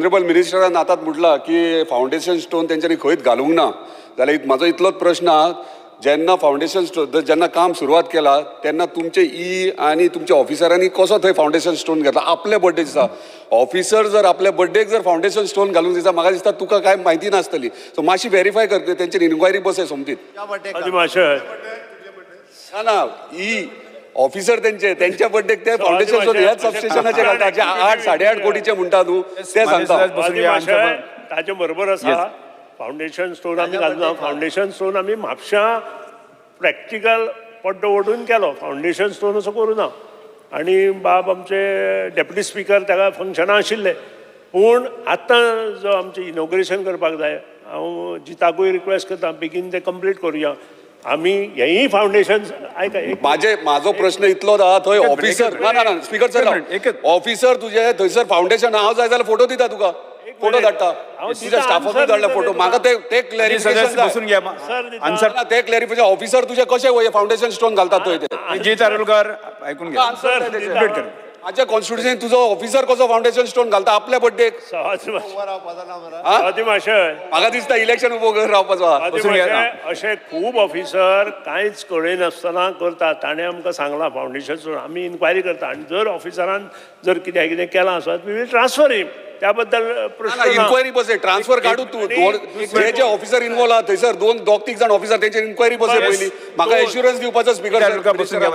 Honourable मिनिस्टरान आतांच म्हटलां की foundation stone तेंच्यांनी खंयच घालूंक ना जाल्यार म्हाजो इतलोच प्रश्न आहा, जेन्ना फावंडेशन स्टोन जेन्ना काम सुरवात केला तेन्ना तुमचे ई आनी तुमच्या ऑफिसरांनी कसो थंय फावंडेशन स्टोन घेतला आपल्या बड्डे दिसा? ऑफिसर जर आपल्या बड्डेक जर फावंडेशन स्टोन घालूंक दिसा, म्हाका दिसता तुका कांय म्हायती नासतली. सो मातशी वेरीफाय कर, तेंचेर इन्क्वायरी बसय सोमतीत. आदी माशय. ना ना, ई ऑफिसर तेंचे त्यांच्या बड्डेक ते फावंडेशन स्टोन ह्याच सबस्टेशनाचे घालता, जे 8-8.5 कोटीचे म्हणटा तूं ते सांगता. बसून आदी घ्या. माशय, ताजे बरोबर आसा. फावंडेशन स्टोन आमी घालना. फावंडेशन स्टोन आमी म्हापशां प्रॅक्टिकल पड्डो ओडून केलो. फावंडेशन स्टोन असो करूं ना. आनी बाब आमचे डेप्युटी स्पिकर ताका फंक्शनां आशिल्ले. पूण आतां जो आमचें इनॉग्रेशन करपाक जाय, हांव जिताकूय रिक्वेस्ट करता, बेगीन तें कंप्लीट करुया आमी हेंय फावंडेशन. आयका एक. माझो प्रश्न इतलोच आहा, थंय एकच ऑफिसर मिनिट. ना ना ना, स्पीकर सर. एकच मिनिट, एकच. ऑफिसर तुजे थंयसर फावंडेशन, हांव जाय जाल्यार फोटो दिता तुका, फोटो मिनिट. धाडटा. हांव तुज्या दिता, स्टाफाकूय answer धाडला दिता फोटो. रे. म्हाका ते ते सदस्य क्लॅरिफिकेशन बसून घ्या. सर, दिता. आन्सर. ना, ते क्लॅरिफिकेशन, ऑफिसर तुजे कशे फावंडेशन स्टोन घालतात थंय ते? जीत आरोलकर, ऐकून घ्या. आन्सर सर, जाय. कंप्लीट कर. माझ्या कॉन्स्टिट्युशन, तुजो ऑफिसर कसो फावंडेशन स्टोन घालता आपल्या बड्डेक? सवादी माशय. म्हाका दिसता इलेक्शन उबो कर रावपाचो आहा. आदी बसून घ्या. माशे, अशे खूब ऑफिसर कांयच कळयनासतना करतात. ताणें आमकां सांगलां फावंडेशन सोडून आमी इन्क्वायरी करता आनी जर ऑफिसरान जर कित्याक कितें केलां आसत, we will transfer him. त्या बद्दल प्रश्न ना. इन्क्वायरी बसय, ट्रान्सफर काडू तूं. जे जे ऑफिसर इन्वॉल्व आहा थंयसर, दोन दोग तीग जाण ऑफिसर, तेंचेर इन्क्वायरी बसय पयली. म्हाका एश्युरन्स दिवपाचो स्पीकर. बसून घ्या.